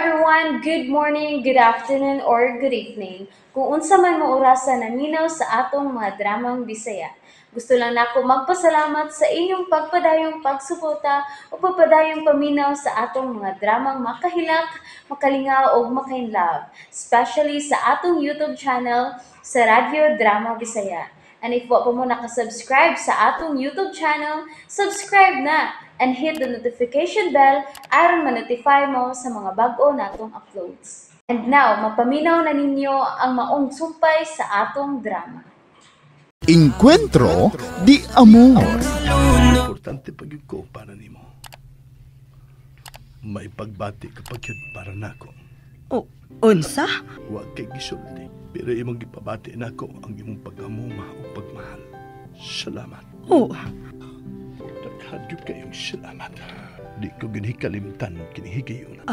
everyone! Good morning, good afternoon, or good evening. Kung unsa man mo orasa naminaw sa atong mga dramang Bisaya. Gusto lang nako magpasalamat sa inyong pagpadayong pagsuporta o pagpadayong paminaw sa atong mga dramang makahilak, makalingaw ug makainlove, especially sa atong YouTube channel sa Radyo Drama Bisaya. And if wa pa mo nakasubscribe sa atong YouTube channel, subscribe na and hit the notification bell aron ma-notify mo sa mga bag-o natong uploads. And now, mapaminaw na ninyo ang maong sumpay sa atong drama. Encuentro di Amor. Importante pag yun ko para nimo. May pagbati kapag yun para nako. O, unsa? Wa kay gisulti. Pero imong gipabati nako ang imong paghamuma o pagmahal. Salamat. O, Daghan gyud kayong salamat. Di ko gyud hikalimtan kini higayon.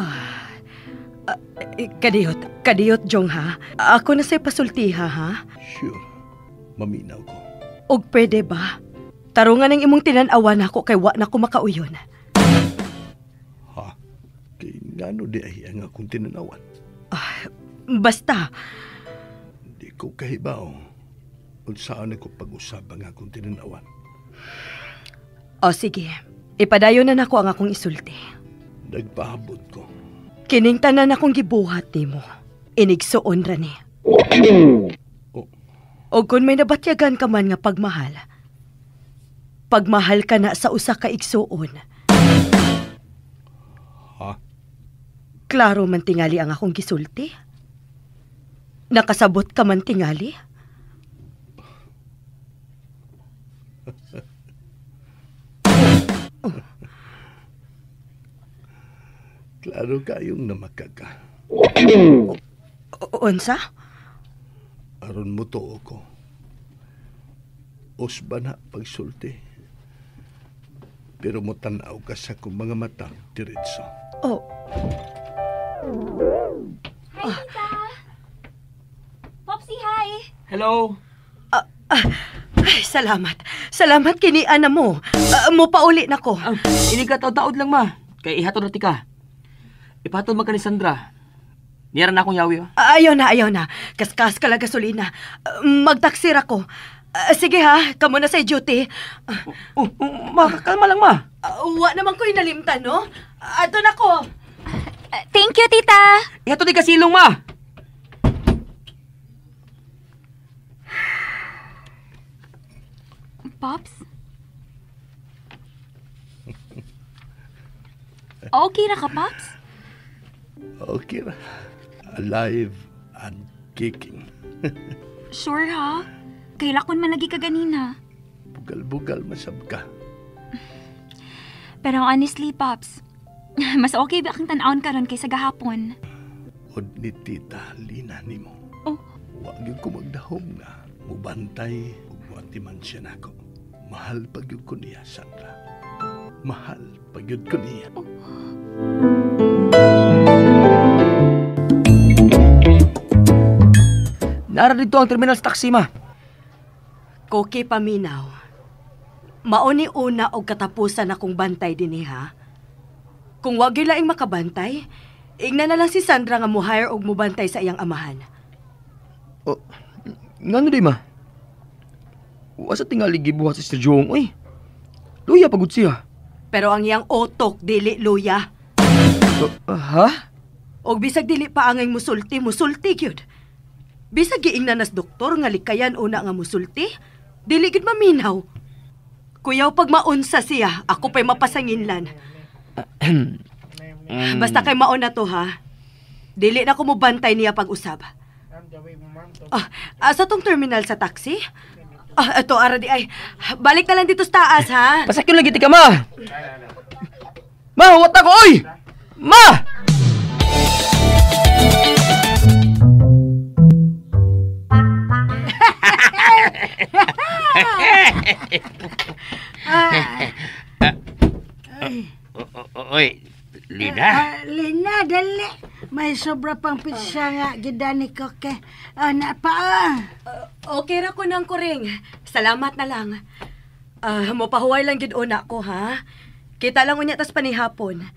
Eh, kadiyot, kadiyot, Jong, ha? Ako na sa'y pasultiha, ha? Sure. Maminaw ko. Og pwede ba? Tarungan ang imong tinan-awan ako kay wa na ko makauyon. Ha? Kay ngano di ay ang akong tinanawan? Basta, Di ko kahibaw. Unsaan ako pag-usab ang akong tinanawan. O sige, ipadayon na nako ang akong isulti. Nagpahabot ko. Kining tanan akong gibuhat nimo. Inigsuon ra ni. O, Og kung may nabatyagan ka man nga pagmahal, pagmahal ka na sa usa ka igsuon. Ha? Klaro man tingali ang akong gisulti. Nakasabot ka man tingali. Klaro kayong namakaka. Unsa? Aron mo to ko. Usba na pagsulti. Pero mo tan-aw ka sa akong mga mata, diretso. Oh, Hi, Tita! Popsy, hi! Hello. Ay, salamat. Salamat kini ana mo. Mo pauli na ko. Ah, ini ka taod-taod lang ma. Kay ihatod na tika. Ipatod man ka ni Sandra. Niyara na akong yawi. Oh. Ayaw na, ayaw na. Kaskas ka lang gasolina. Magtaksir ako. Sige ha, kamo na sa duty. Oh, ma, kalma lang ma. Wa naman ko inalimtan, no? Ato na ko. Thank you, Tita! Ihatod di ka silong ma. Pops? Okay ra ka, Pops? Okay ra. Alive and kicking. Sure, ha? Kailakon man lagi ka ganina. Bugal-bugal masab ka. Pero honestly, Pops, mas okay ba kang tan-awon karon kaysa gahapon? Od ni Tita Lina nimo. Oh. Wa gyud ko magdahom nga mubantay ug moatiman siya nako. Mahal pa gyud ko niya, Sandra. Mahal pa gyud ko niya. Oh. Nara dito ang terminal sa taxi ma. Koki paminaw. Mauni una og katapusan akong bantay dinhi ha. Kung wag gyud laing makabantay, ingna na lang si Sandra nga mo-hire og mobantay sa iyang amahan. Oh, ngano di ma? Wa sa tingali gibuhat si Sir Jong, oy. Luya pagud siya. Pero ang iyang otok dili luya. Oh, ha? Og bisag dili pa angay musulti, musulti gyud. Bisag giingnan nas doktor nga likayan una nga musulti, dili gyud maminaw. Kuyaw pag maunsa siya, ako pa'y mapasanginlan. Basta kay maon na to ha. Dili na ko mobantay niya pag-usab. Asa tong terminal sa taxi? Ito, ara di ay. Balik na lang dito sa taas ha. Pasakyon lagi ti ka ma. Ma, huwat ako oy. Ma! Oy, Lina. Lina, dali. May sobra pang pizza nga gidani ko ke. Na pa ah. Okay ra ko nang kuring. Salamat na lang. Mopahuway lang gid una ko ha. Kita lang unya tas panihapon.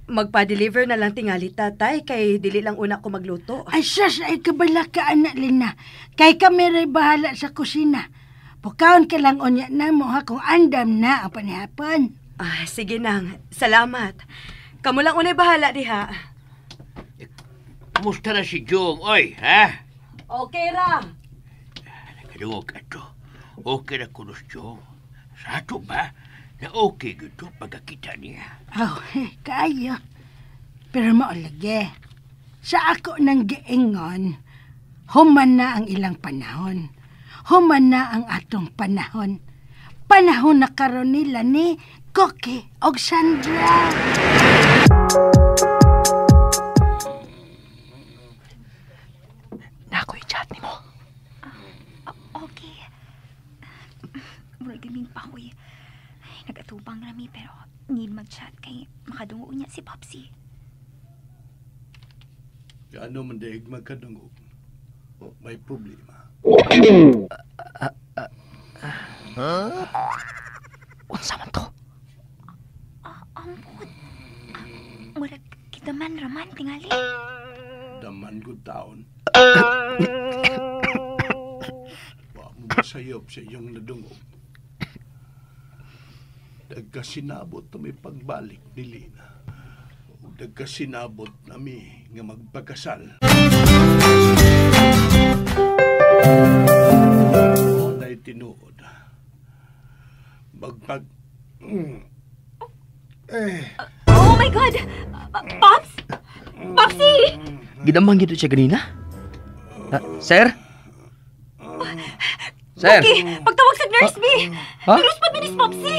Magpa-deliver na lang tingali tatay kay dili lang una ko magluto. Ay sus, ay kabala ka anak Lina. Kay kami rin bahala sa kusina. Pukaon ka lang unya na mo ha kung andam na ang panihapon. Ah, sige nang, salamat. Kamu lang unay bahala diha. Kumusta na si Jong, oy, ha? Okay ra. Nakadungog ato. Okay na kuno si Jong. Sa ato ba, na okay gito pagkakita niya. Oh, kaayo. Pero maulagi. Sa ako ng giingon, human na ang ilang panahon. Human na ang atong panahon. Panahon na karon nila ni Cookie og Sandra. Nakoy chat nimo. Okay. Murag gaming pa ko eh. Nag-atubang rami pero need mag-chat kay makadungo niya si Popsy. Ano man daig magkadungog, may problema. Unsa man to? Ampot. Murag kidaman raman tingali. Daman gud taon. Wa mo masayop sa iyong nadungog. Nagkasinabot na may pagbalik ni Lina. Nagkasinabot nami nga magpakasal. Unay tinuod. Magpag... Oh my God! Pops! Popsy! Gidamang gito siya ganina? Sir? Sir? Okay, pagtawag sa nurse B! Ha? Nurse pa ni Popsy!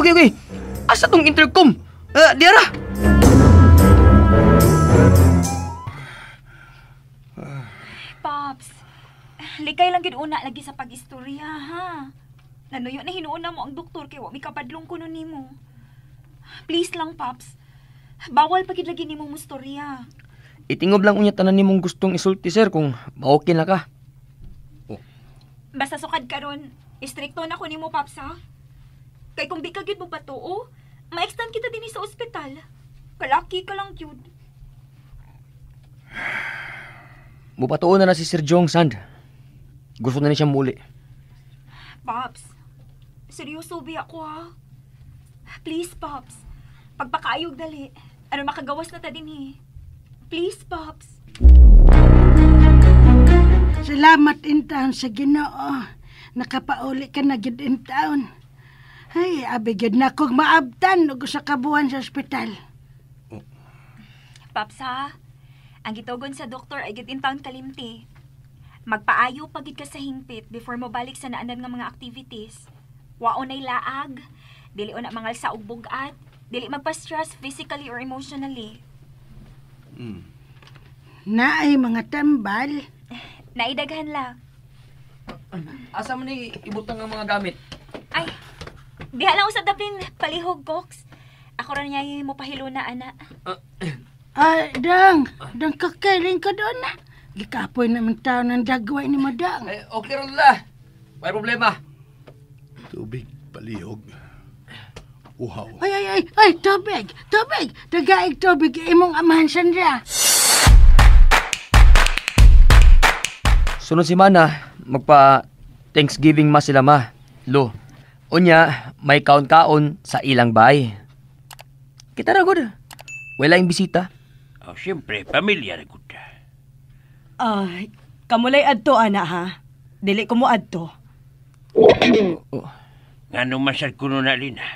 Okay. Asa tong intercom? Diara! Pops, likay lang gid una lagi sa pag-istorya, ha? Nanuyo na hinuon na mo ang doktor kay wa mi kapadlong kuno nimo. Please lang, Pops. Bawal pa gid lagi nimo mustorya. Itingob lang unya tanan nimong gustong isulti, sir, kung ma-okay na ka. Oh. Basta sukad karon, istrikto na ko nimo, Pops, ha? Kay kung di ka gyud mo patuo, ma-extend kita dinhi sa ospital. Kalaki ka lang gyud. Mupatuo na si Sir Jong Sand. Gusto na niya siyang muli. Pops, seryoso bi ako, ha? Please, Pops. Pagpakaayog dali. Ano makagawas na ta dinhi. Please, Pops. Salamat in taon sa Ginoo. Nakapauli ka na gid in taon. Ay, abi gid na kog maabtan og usa ka buwan sa ospital. Oh. Pops, ha? Ang gitugon sa doktor ay gid in taon kalimti. Magpaayo pagid ka sa hingpit before mo balik sa naanan nga mga activities. Waon nay laag, dili na mangalsa og bug-at, dili magpa-stress physically or emotionally. Mm. Naay mga tambal. Naidaghan lang. Asa man ni ibutang ang mga gamit? Ay, diha lang usab dapin palihog, Cox. Ako ra niya mo pahiluna, ana. Ay, dang, dang kakailing ka doon na. Gikapoy naman tao ng dagway ni Madang. Ay, okay ron la. May problema. Tubig, palihog. Uhaw. Ay, ay, ay, ay, tubig, tubig. Tagaig tubig, imong amahan, Sandra. Sunod si Mana, magpa Thanksgiving ma sila ma. Lo. Unya, may kaon-kaon sa ilang bahay. Kita ra gud. Wala yung bisita. Oh, siyempre, pamilya ra gud. Ay, kamulay adto ana ha. Dili ko mo adto. Oh. Ngano man sad kuno na Lina.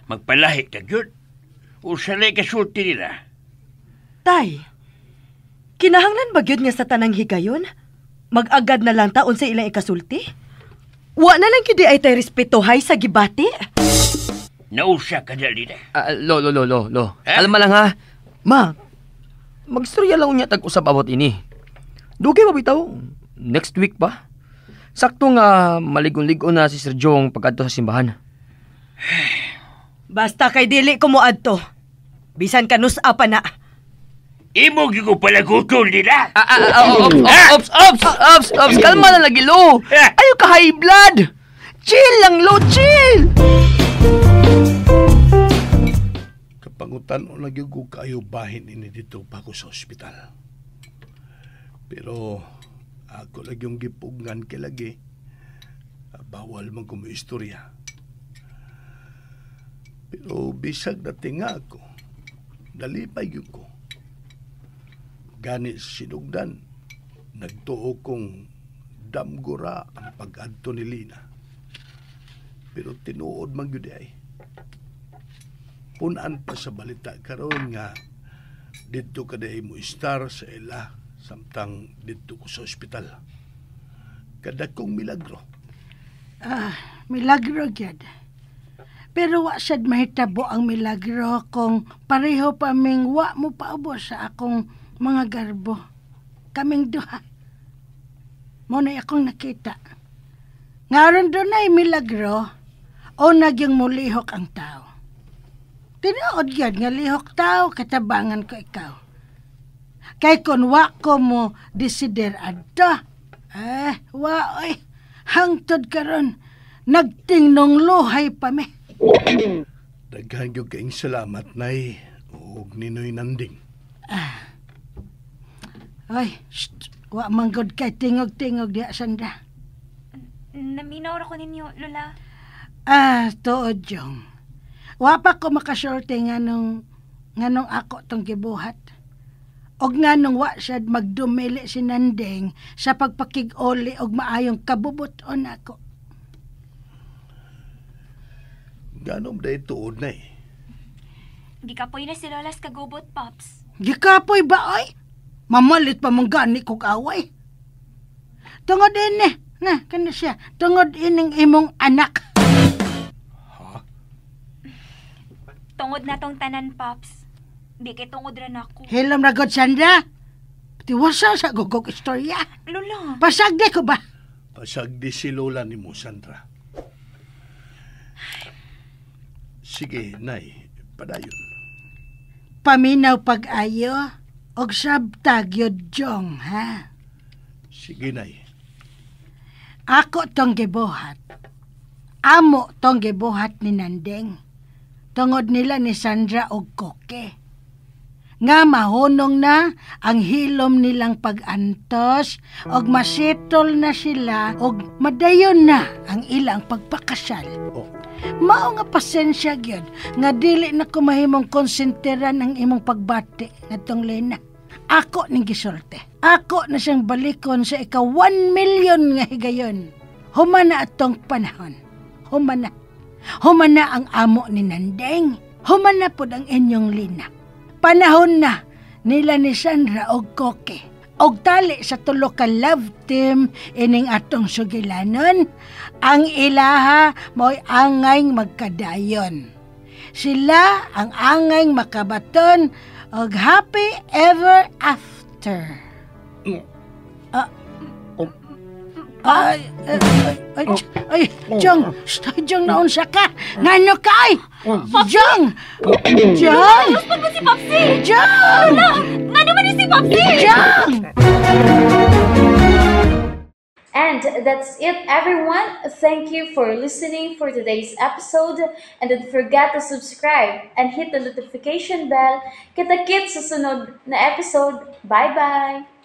Magpalahi ka gyud. Usa lay kasulti nila. Tay, kinahanglan ba gyud nga sa tanang higayon? Mag-agad na lang taon sa ilang ikasulti? Wa na lang gyud ay tay respetohay sa gibati. Nausa ka na, Lina. Lo, lo, lo, lo, lo. Eh? Kalma lang ha. Ma, magstorya lang unya tag-usap about ini. Dugay pa bitaw. Next week pa. Sakto nga maligon-ligon na si Sir Jong pagkadto sa simbahan. Basta kay dili ko moadto. Bisan kanus-a pa na. Imo gyud ko palaguton nila. Ops, ops, ops, ops. Kalma na lagi, lo. Ayaw ka high blood. Chill lang, lo, chill. Pangutan-on na gyud ko kaayo bahin ini dito pa ko sa ospital. Pero ako lagi yung gipugngan kay lagi. Bawal man ko mo istorya. Pero bisag dating nga ako, nalipay gyud ko. Gani sinugdan, nagtuo kong damgura ang pag-adto ni Lina. Pero tinuod man gyud ay. Punan pa sa balita karon nga didto ka diay mo star sa ila samtang didto ko sa ospital. Kadakong milagro. Ah, milagro gyud. Pero wa sad mahitabo ang milagro kung pareho pa ming wa mo paubos sa akong mga garbo. Kaming duha. Mo na akong nakita. Ngaron dunay milagro o nagyang mulihok ang tao. Tinuod gyud nga lihok tao katabangan ko ikaw. Kay kun wa ko mo desider adto. Eh, wa oy. Hangtod karon nagtingnong luhay pa mi. Daghan gyud kaayong salamat nay ug Ninoy Nanding. Ah. Ay, shh, wa man gud kay tingog-tingog diha Sandra. Naminaw ra ko ninyo, Lola. Ah, tuod jong. Wa pa ko makasulti nganong ako tong gibuhat. Og nganong wa sad magdumili si Nanding sa pagpakig-uli og maayong kabubuton ako. Ganom day tuod na eh. Gikapoy na si Lola sa kagubot, Pops. Gikapoy ba ay? Mamalit pa mong gani kog away. Tungod ini, na, kana siya. Tungod ining imong anak. Ha? Tungod na tong tanan, Pops. Di kay tungod ra nako. Hilom ra god, Sandra. Tiwasa sa gugog istorya. Lola. Pasagdi ko ba? Pasagdi si Lola ni mo, Sandra. Sige, Nay, padayon. Paminaw pag-ayo, og sabtag yun, Jong, ha? Sige, Nay. Ako tong gibuhat. Amo tong gibuhat ni Nanding. Tungod nila ni Sandra og Koke. Nga mahunong na ang hilom nilang pag-antos, og masetol na sila, og madayon na ang ilang pagpakasal. Oh. Mao nga pasensya gyud nga dili na ko mahimong konsenteran ang imong pagbati ngadtong Lena. Ako ning gisulti. Ako na siyang balikon sa ika 1 million nga higayon. Humana atong panahon. Humana. Humana ang amo ni Nandeng. Humana pod ang inyong Lina. Panahon na nila ni Sandra og Koke. Og tali sa tulo ka love team ining atong sugilanon, ang ilaha mo'y angay magkadayon. Sila ang angay makabaton og happy ever after. Ay, ay, ay, Jong, Jong, naunsa ka? Ngano ka, ay? Jong! Jong! Ano si Popsy? Jong! Ngano man si Popsy? Jong! And that's it, everyone. Thank you for listening for today's episode. And don't forget to subscribe and hit the notification bell. Kita-kits sa sunod na episode. Bye-bye!